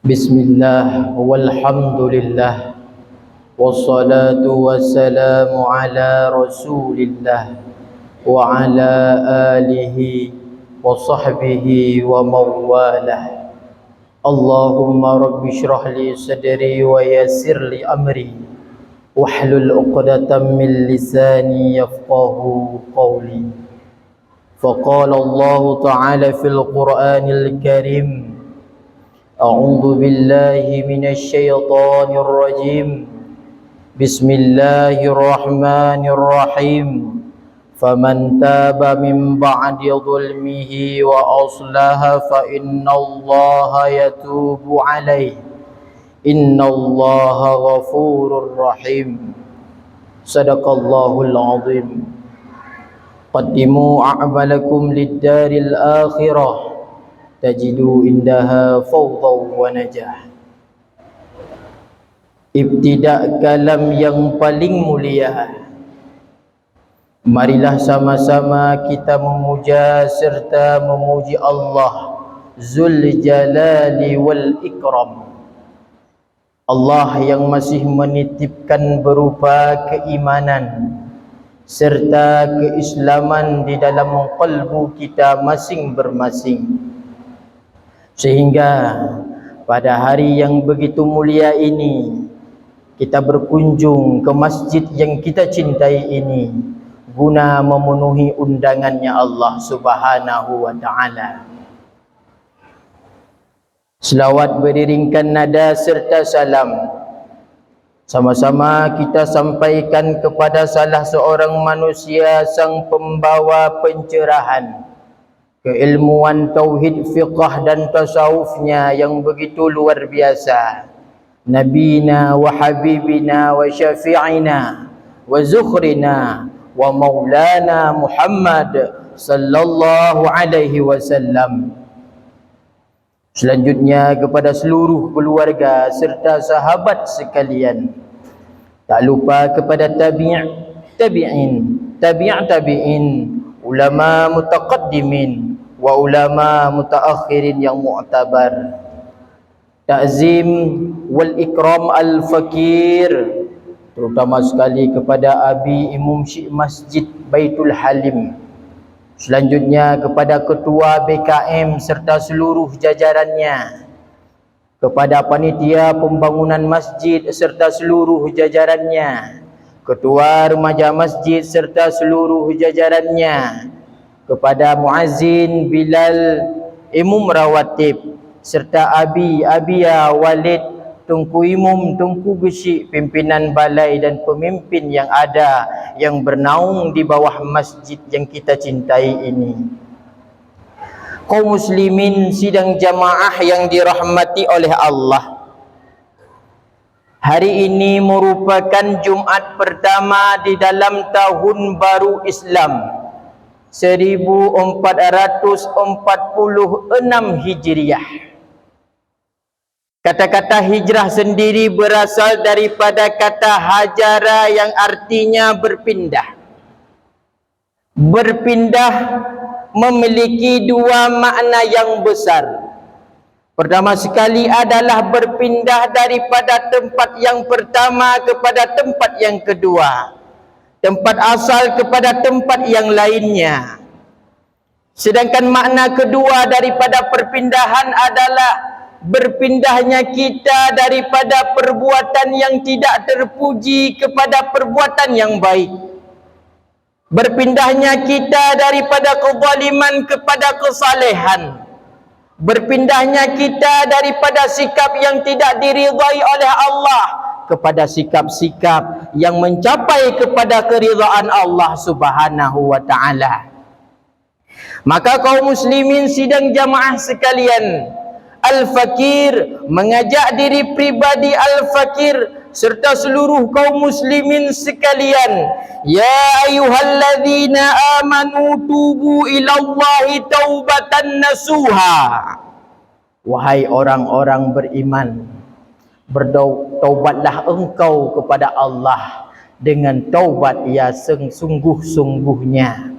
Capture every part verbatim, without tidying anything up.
Bismillah, walhamdulillah, wassalatu wassalamu ala Rasulillah, wa ala alihi wa sahbihi wa mawalah. Allahumma rabbi shrah li sadri wa yassir li amri, wahlul uqdatam min lisani yafqahu qawli. Faqala Allahu ta'ala fil Qur'anil Karim, a'udzu billahi minasy syaithanir rajim. Bismillahirrahmanirrahim. Faman taba min ba'di zulmihi wa aslaha fa innallaha yatubu alaih. Innallaha ghafurur rahim. Sadaqallahul azim. Qaddimu a'malakum lid-daril akhirah, tajidu indaha fawzan wa najah. Ibtida kalam yang paling mulia. Marilah sama-sama kita memuja serta memuji Allah Zul Jalali wal Ikram. Allah yang masih menitipkan berupa keimanan serta keislaman di dalam kalbu kita masing-bermasing. Sehingga pada hari yang begitu mulia ini, kita berkunjung ke masjid yang kita cintai ini guna memenuhi undangannya Allah Subhanahu wa Ta'ala. Selawat beriringkan nada serta salam sama-sama kita sampaikan kepada salah seorang manusia sang pembawa pencerahan keilmuan tauhid, fiqah dan tasawufnya yang begitu luar biasa, Nabina wa Habibina wa Syafi'ina wa Zukhrina wa Maulana Muhammad sallallahu alaihi wasallam. Selanjutnya kepada seluruh keluarga serta sahabat sekalian. Tak lupa kepada tabi', tabi'in, tabi' tabi'in, ulama mutaqaddimin wa ulama mutaakhirin yang mu'tabar. Takzim wal ikram al fakir, terutama sekali kepada Abi Imum Syik Masjid Baitul Halim. Selanjutnya kepada Ketua B K M serta seluruh jajarannya, kepada panitia pembangunan masjid serta seluruh jajarannya, ketua remaja masjid serta seluruh jajarannya, kepada muazin, bilal, imum rawatib, serta abi, abia, walid, teungku imum, teungku geuchik, pimpinan balai dan pemimpin yang ada yang bernaung di bawah masjid yang kita cintai ini. Kaum muslimin sidang jamaah yang dirahmati oleh Allah, hari ini merupakan Jumat pertama di dalam tahun baru Islam, seribu empat ratus empat puluh enam Hijriah. Kata-kata hijrah sendiri berasal daripada kata hajara yang artinya berpindah. Berpindah memiliki dua makna yang besar. Pertama sekali adalah berpindah daripada tempat yang pertama kepada tempat yang kedua, tempat asal kepada tempat yang lainnya. Sedangkan makna kedua daripada perpindahan adalah berpindahnya kita daripada perbuatan yang tidak terpuji kepada perbuatan yang baik. Berpindahnya kita daripada kezaliman kepada kesalehan. Berpindahnya kita daripada sikap yang tidak diridhai oleh Allah kepada sikap-sikap yang mencapai kepada keridhaan Allah Subhanahu wa Ta'ala. Maka kaum muslimin sidang jamaah sekalian, Al-Fakir mengajak diri pribadi Al-Fakir serta seluruh kaum muslimin sekalian, "Ya ayyuhalladzina amanu tubu ilallahi taubatan nasuha." Wahai orang-orang beriman, berdau-, taubatlah engkau kepada Allah dengan taubat ya seng-, sungguh-sungguhnya.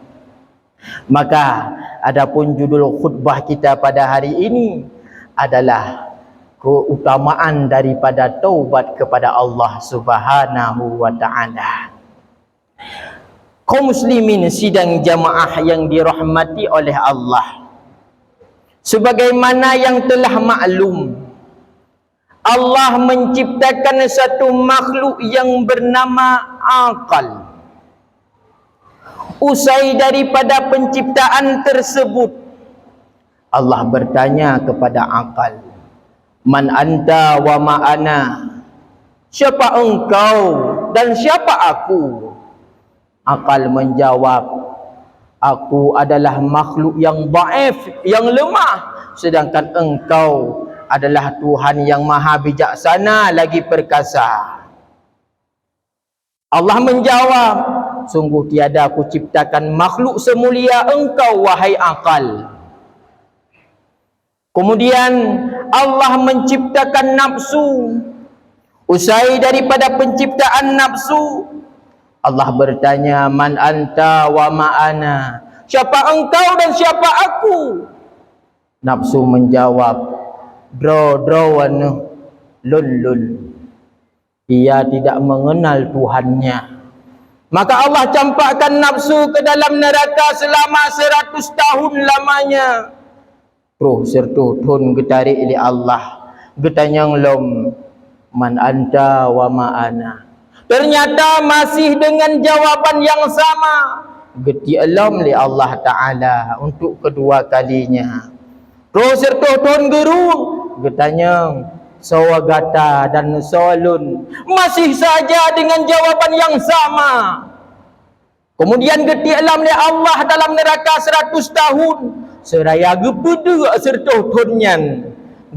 Maka, adapun judul khutbah kita pada hari ini adalah keutamaan daripada taubat kepada Allah Subhanahu wa Ta'ala. Kaum muslimin sidang jamaah yang dirahmati oleh Allah, sebagaimana yang telah maklum, Allah menciptakan satu makhluk yang bernama akal. Usai daripada penciptaan tersebut, Allah bertanya kepada akal, "Man anta wa ma ana?" Siapa engkau dan siapa aku? Akal menjawab, "Aku adalah makhluk yang dhaif, yang lemah, sedangkan engkau adalah Tuhan yang maha bijaksana lagi perkasa." Allah menjawab, "Sungguh tiada Kuciptakan makhluk semulia engkau, wahai akal." Kemudian Allah menciptakan nafsu. Usai daripada penciptaan nafsu, Allah bertanya, "Man anta wa ma ana?" Siapa engkau dan siapa aku? Nafsu menjawab, "Droe-droe neuh, lôn-lôn." Ia tidak mengenal Tuhannya. Maka Allah campakkan nafsu ke dalam neraka selama seratus tahun lamanya. Troh siratoh thon geutarék lé Allah, geutanyong lom, "Man anta wa ma ana?" Ternyata masih dengan jawaban yang sama, geutiek lom lé Allah Ta'ala untuk kedua kalinya. Troh siratoh thon geuru, geutanyong, "Soe gata dan soe lôn?" Masih saja dengan jawaban yang sama. Kemudian geutiek lom lé Allah dalam neraka seratus tahun, seraya geupeuduek siratoh thon nyan.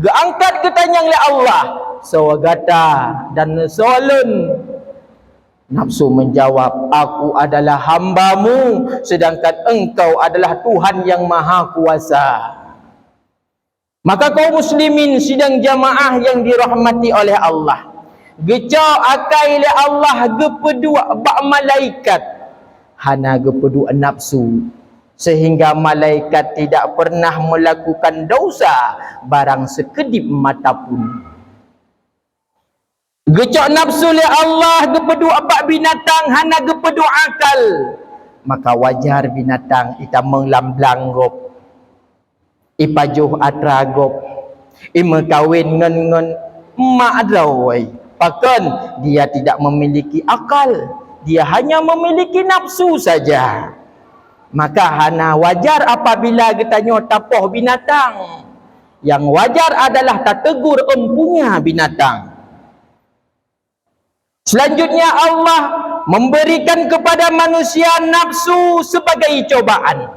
Geuangkat geutanyong lé Allah, "Soe gata dan soe lôn?" Nafsu menjawab, "Aku adalah hamba-Mu, sedangkan Engkau adalah Tuhan yang Maha Kuasa." Maka kaum muslimin sidang jamaah yang dirahmati oleh Allah, geucok akai lé Allah geupeuduek bak malaikat, hana geupeuduek nafsu, sehingga malaikat tidak pernah melakukan dosa barang sekedip mata pun. Geucok nafsu lé Allah geupeuduek bak binatang, hana geupeuduek akal. Maka wajar binatang itamong lam blang gob, ipajoh atra gob, imeukawen ngon, ngon mak droe. Pakon? Dia tidak memiliki akal. Dia hanya memiliki nafsu saja. Maka hana wajar apabila geutanyoe tapoh binatang. Yang wajar adalah tategur empunya binatang. Selanjutnya, Allah memberikan kepada manusia nafsu sebagai cobaan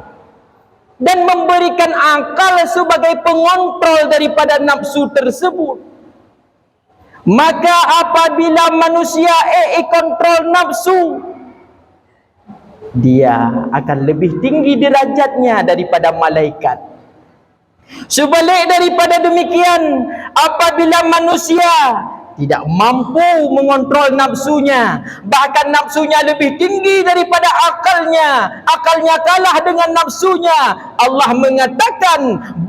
dan memberikan akal sebagai pengontrol daripada nafsu tersebut. Maka apabila manusia ék ikontrol nafsu, dia akan lebih tinggi derajatnya daripada malaikat. Seubalik daripada demikian, apabila manusia tidak mampu mengontrol nafsunya, bahkan nafsunya lebih tinggi daripada akalnya, akalnya kalah dengan nafsunya, Allah mengatakan,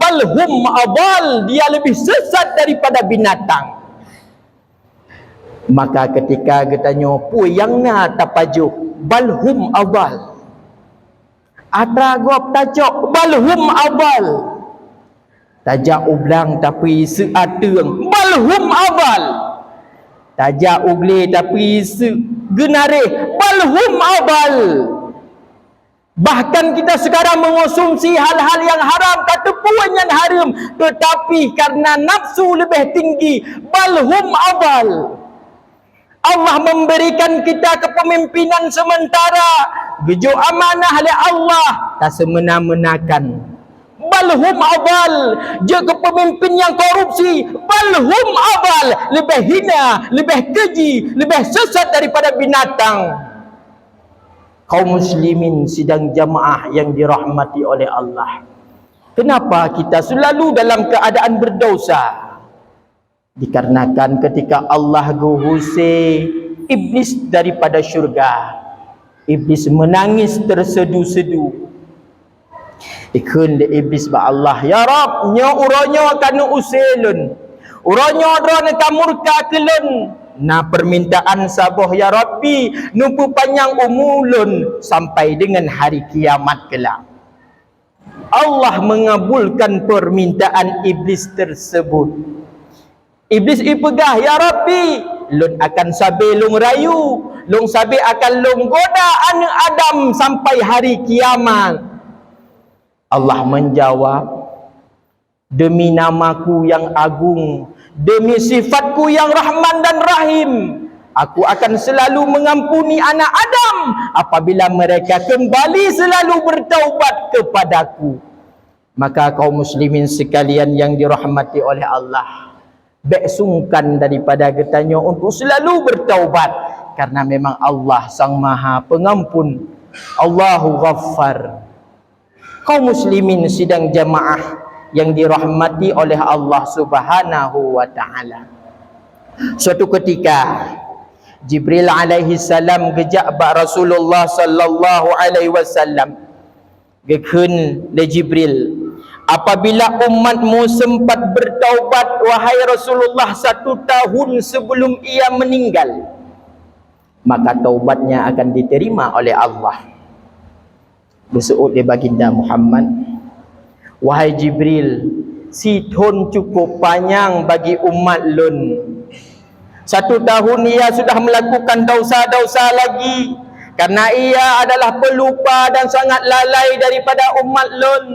"Bal hum adal," dia lebih sesat daripada binatang. Maka ketika geutanyoe peue nyang na tapajoh, "Bal hum adal." Atra gob tacok, "Bal hum adal." Tajak u blang tapi seue ateueng, "Bal hum adal." Tajak u glé tapi seue geunaréh, "Bal hum adal." Bahkan kita sekarang mengonsumsi hal-hal yang haram, tateupeue nyan hareuem, tetapi karena nafsu leubeh tinggi, "Bal hum adal." Allah memberikan kita kepemimpinan sementara, geujok amanah lé Allah, taseumena-menakan. "Bal hum adal," jeuet keu pemimpin nyang korupsi, "Bal hum adal," leubeh hina, leubeh keji, leubeh sesat daripada binatang. Kaum muslimin sidang jamaah yang dirahmati oleh Allah, kenapa kita selalu dalam keadaan berdosa? Dikarenakan ketika Allah geuhusé Iblis daripada syurga, Iblis meunangis tersedu-sedu. Ikheun lé Iblis bak Allah, "Ya Rabb, nyoe uroe nyoe ka neuusé lôn. Uroe nyoe Droeneuh ka murka keu lôn. Na peumintaan saboh, ya Rabbi, neupeupanyang umu lôn sampai deungon hari kiamat keulak. Allah mengabulkan permintaan iblis tersebut. Iblis ipeugah, "Ya Rabbi, lôn akan sabe lôn rayu, lôn sabe akan lôn goda aneuëk Adam sampai hari kiamat." Allah menjawab, "Demi nama-Ku yang agung, demi sifat-Ku yang Rahman dan Rahim, Aku akan selalu mengampuni anak Adam apabila mereka kembali selalu bertaubat kepada-Ku." Maka kaum muslimin sekalian yang dirahmati oleh Allah, bék sungkan daripada geutanyoe untuk selalu bertaubat, karena memang Allah Sang Maha Pengampun, Allahu Ghaffar. Kaum muslimin sidang jamaah yang dirahmati oleh Allah Subhanahu wa Ta'ala. Suatu ketika, Jibril alaihi salam geujak bak Rasulullah sallallahu alaihi wasallam. Geukheun lé Jibril, "Apabila umat-Mu sempat bertaubat, wahai Rasulullah, satu tahun sebelum ia meninggal, maka taubatnya akan diterima oleh Allah." Geuseuôt lé Baginda Muhammad, "Wahai Jibril, sithon cukup panyang bagi umat lôn. Satu tahun ia sudah melakukan dosa-dosa lagi, karena ia adalah pelupa dan sangat lalai daripada umat lôn."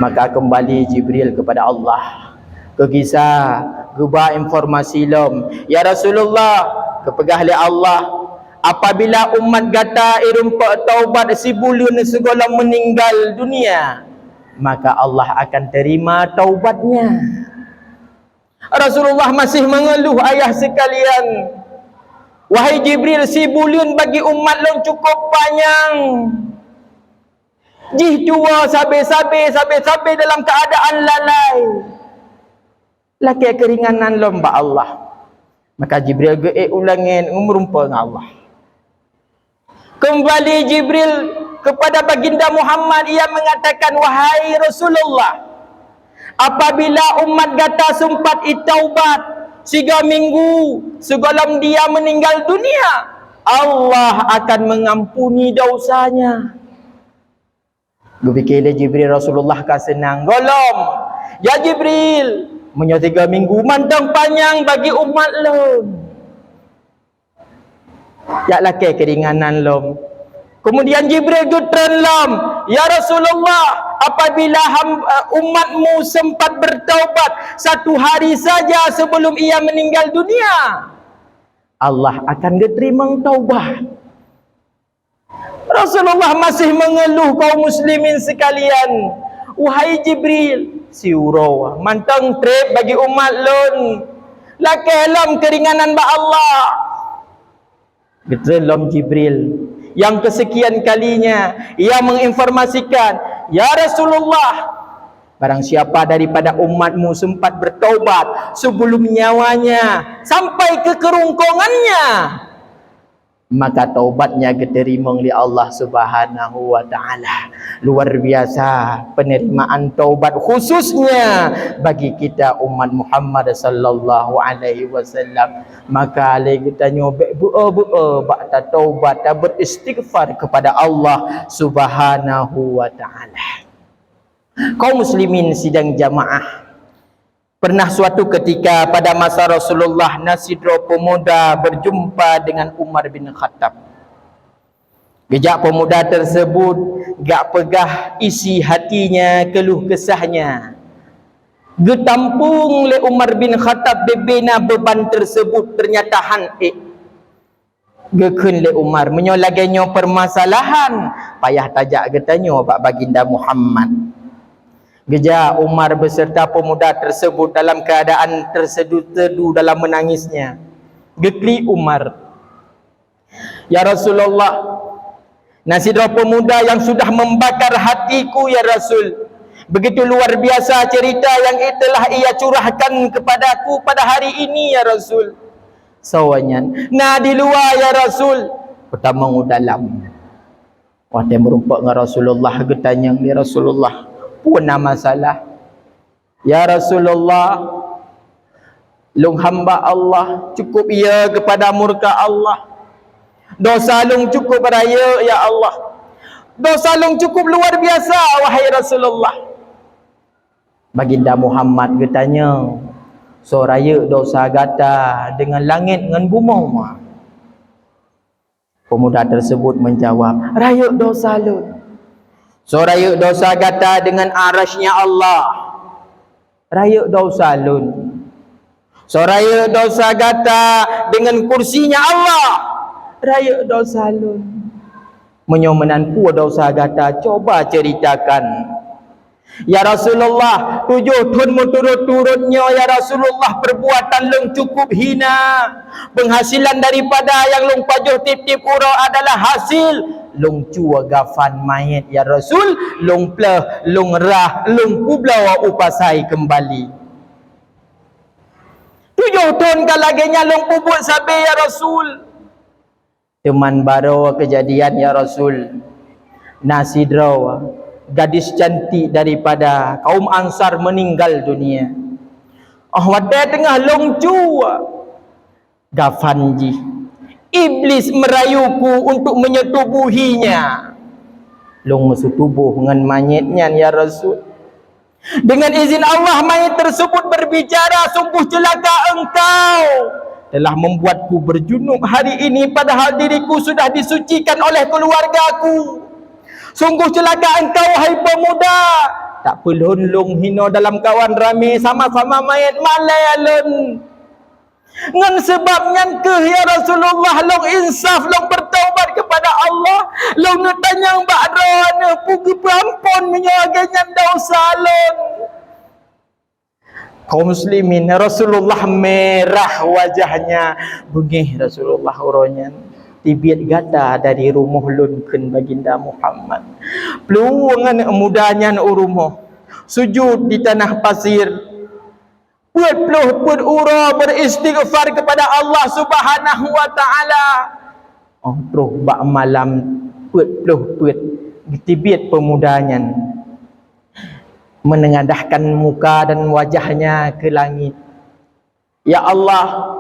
Maka kembali Jibril kepada Allah. Geugisa, geuba informasi lom, "Ya Rasulullah," geupeugah lé Allah, "apabila umat gata irumpok taubat sibuleuen sigohlom meninggal dunia, maka Allah akan terima taubatnya." Rasulullah masih mengeluh, ayah sekalian. "Wahai Jibril, sibuleuen bagi umat lôn cukup panyang. Jih tuwoe sabe-sabe, sabe-sabe dalam keadaan lalai. Lakée keuringanan lom bak Allah." Maka Jibril geuék u langét meureumpok ngon Allah. Kembali Jibril kepada Baginda Muhammad, ia mengatakan, "Wahai Rasulullah, apabila umat gata sempat itaubat siga minggu sigohlom dia meninggal dunia, Allah akan mengampuni dosanya." Geupike lé Jibril Rasulullah ka seunang. "Gohlom, ya Jibril, meunyoe tiga minggu mantong panyang bagi umat lôn. Jak lakée keuringanan lom." Kemudian Jibril geutreun lom, "Ya Rasulullah, apabila ham-, eh, umat-Mu sempat bertaubat satu hari saja sebelum ia meninggal dunia, Allah akan geuteurimong taubat." Rasulullah masih mengeluh, kaum muslimin sekalian, "Wahai Jibril, siuroe mantong treb bagi umat lôn. Lakée lom keuringanan bak Allah." Geutreun lom Jibril. Yang kesekian kalinya, ia menginformasikan, "Ya Rasulullah, barang siapa daripada umat-Mu sempat bertaubat sebelum nyawanya sampai ke kerongkongannya, maka taubatnya geuteurimong lé Allah Subhanahu wa Ta'ala." Luar biasa penerimaan taubat, khususnya bagi kita umat Muhammad sallallahu alaihi wasallam. Maka lé geutanyoe bék beu-o-beu-o bak tataubat, taberistighfar kepada Allah Subhanahu wa Ta'ala. Kaum muslimin sidang jamaah, pernah suatu ketika pada masa Rasulullah, na sidroe pemuda berjumpa dengan Umar bin Khattab. Geujak pemuda tersebut, geujak peugah isi hatinya, keluh kesahnya. Geutampong lé Umar bin Khattab bubena beban tersebut, ternyata han ék. Geukheun lé Umar, "Meunyoe lagée nyoe peumasalahan, payah tajak geutanyoe bak Baginda Muhammad." Geujak Umar beserta pemuda tersebut dalam keadaan tersedu-sedu dalam menangisnya. Geuklik Umar, "Ya Rasulullah, na sidroe pemuda yang sudah membakar hatiku, ya Rasul. Begitu luar biasa cerita yang telah ia curahkan kepadaku pada hari ini, ya Rasul." "Soe nyan?" "Na di luwa, ya Rasul." Peutamong u dalam. Watée meurumpok ngon Rasulullah, geutanyong lé Rasulullah, "Peue na masalah?" "Ya Rasulullah, lôn hamba Allah, cukup ia kepada murka Allah. Dosa lôn cukup rayeuk, ya Allah. Dosa lôn cukup luar biasa, wahai Rasulullah." Baginda Muhammad geutanyong, "Soe rayeuk dosa gata deungon langét ngon bumoe?" Pemuda tersebut menjawab, "Rayeuk dosa lôn." "Soe rayeuk dosa gata deungon arasy-Nya Allah?" "Rayeuk dosa lôn." "Soe rayeuk dosa gata deungon kursi-Nya Allah?" "Rayeuk dosa lôn." "Meunyoe meunan, peue dosa gata? Coba ceritakan." "Ya Rasulullah, tujoh thon meuturot-turot nyoe, ya Rasulullah, perbuatan lôn cukup hina. Penghasilan daripada nyang lôn pajoh tiep-tiep uroe adalah hasil lôn cue gafan manyét, ya Rasul, lôn pleuh, lôn rhah, lôn peubloe u pasai keumbali. Tujoh thon ka lagée nyan lôn peubuet sabe, ya Rasul." "Teuma baroe keujadian, ya Rasul. Na sidroe gadis cantik daripada kaum Ansar meuninggal dunia. Óh watée teungoh lôn cue gafan jih, Iblis meurayuku untuk meunyetubuhinya. Lôn meuseutuboh ngon manyét nyan, ya Rasul. Dengan izin Allah, mayit tersebut berbicara, 'Sungguh celaka engkau telah membuatku berjunub hari ini, padahal diriku sudah disucikan oleh keluargaku. Sungguh celaka engkau, hai pemuda!' Tak peulhon lôn hinoe dalam kawan ramé, sama-sama mayét malée lôn. Ngon sabab nyan kheueh, ya Rasulullah, lôn insaf, lôn beutaubat keupada Allah, lôn neutanyong bak Droeneuh, peue geupeuampon meunyoe lagée nyan desya lôn." Kaum muslimin, Rasulullah merah wajahnya, "Beungéh Rasulullah uroe nyan, tibiet gata dari rumoh lôn," kheun Baginda Muhammad. Plueng aneuëk muda nyan u rumoh, sujud di tanah pasir, peuet ploh peuet uroe beristighfar kepada Allah Subhanahu wa Ta'ala. Óh troh bak malam peuet ploh peuet, geutibiet pemuda nyan, meungadahkan muka dan wajahnya keu langét, "Ya Allah,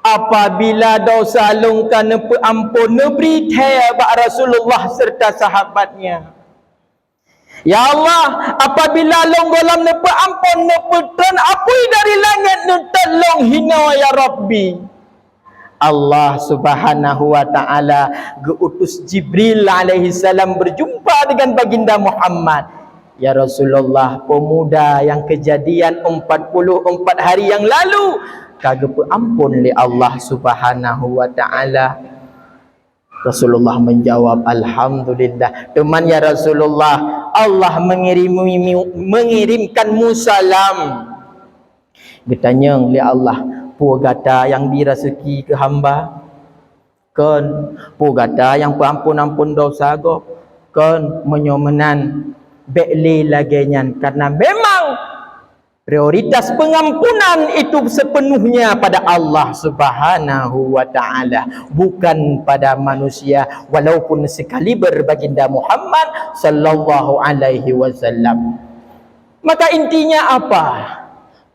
apabila desya lôn ka neupeuampon, neubri thée bak Rasulullah serta sahabatnya. Ya Allah, apabila lôn gohlom neupeuampon, neupeutreun apui dari langét neutot lôn hinoe, ya Rabbi." Allah Subhanahu wa Ta'ala geuutus Jibril alaihissalam berjumpa dengan Baginda Muhammad. "Ya Rasulullah, pemuda nyang keujadian empat puluh empat hari nyang lalu ka geupeuampon lé Allah Subhanahu wa Ta'ala." Rasulullah menjawab, "Alhamdulillah. Teuma, ya Rasulullah, Allah mengirim, mengirimkanmu salam." Geutanyong lé Allah, "Peue gata nyang bi raseuki keu hamba?" "Kon." "Peue gata nyang peuampon-ampon desya gob?" "Kon." "Meunyoe meunan, bék lé lagée nyan, karena memang prioritas pengampunan itu sepenuhnya pada Allah Subhanahu wa Ta'ala, bukan pada manusia, walaupun sekaliber Baginda Muhammad sallallahu alaihi wasallam." Maka intinya apa?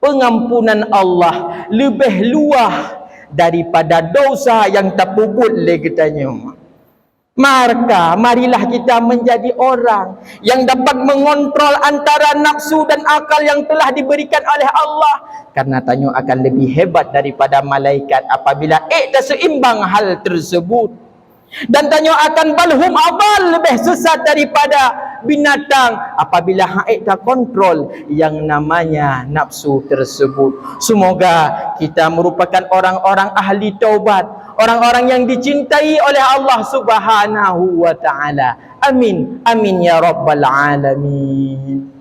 Pengampunan Allah leubeh luwah daripada desya nyang tapeubuet lé geutanyoe. Maka, marilah kita menjadi orang yang dapat mengontrol antara nafsu dan akal yang telah diberikan oleh Allah. Karena tanyoe akan lebih hebat daripada malaikat apabila ék taseimbang hal tersebut. Dan tanyoe akan balhum adhal, leubeh sesat daripada binatang apabila hana takontrol yang namanya nafsu tersebut. Semoga kita merupakan orang-orang ahli taubat, orang-orang yang dicintai oleh Allah Subhanahu wa Ta'ala. Amin. Amin ya rabbal alamin.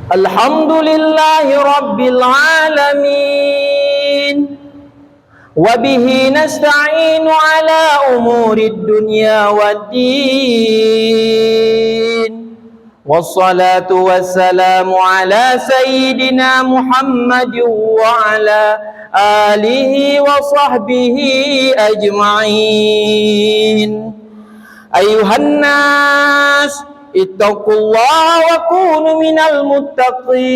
الحمد لله رب العالمين، وبه نستعين على أمور الدنيا والدين. والصلاة والسلام على سيدنا محمد وعلى آله وصحبه أجمعين. أيها الناس، اتقوا الله وكونوا من المتقين.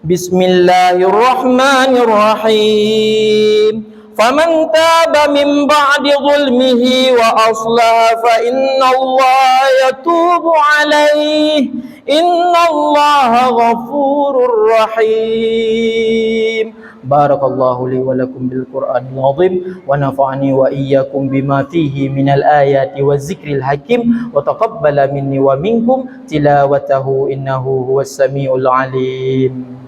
بسم الله الرحمن الرحيم. فمن تاب من بعد ظلمه وأصلح فإن الله يتوب عليه. إن الله غفور رحيم. بارك الله لي ولكم بالقرآن العظيم، ونفعني وإياكم بما فيه من الآيات والذكر الحكيم، وتقبل مني ومنكم تلاوته إنه هو السميع العليم.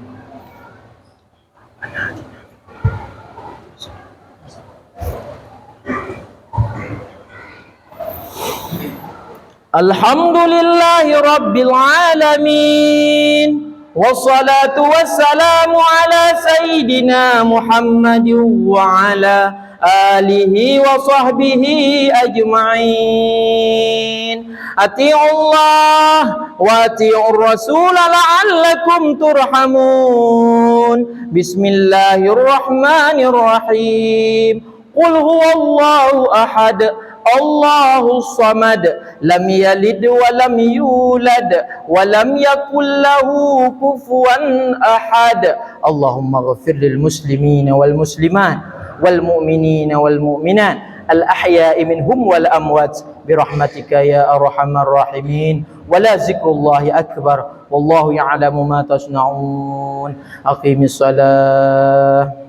الحمد لله رب العالمين، والصلاة والسلام على سيدنا محمد وعلى آله وصحبه أجمعين. أطيعوا الله وأطيعوا الرسول لعلكم ترحمون. بسم الله الرحمن الرحيم. قل هو الله أحد، الله الصمد، لم يلد ولم يولد، ولم يكن له كفوا أحد. اللهم اغفر للمسلمين والمسلمات، والمؤمنين والمؤمنات، الأحياء منهم والأموات، برحمتك يا أرحم الراحمين. ولذكر الله أكبر، والله يعلم ما تصنعون. أقم الصلاة.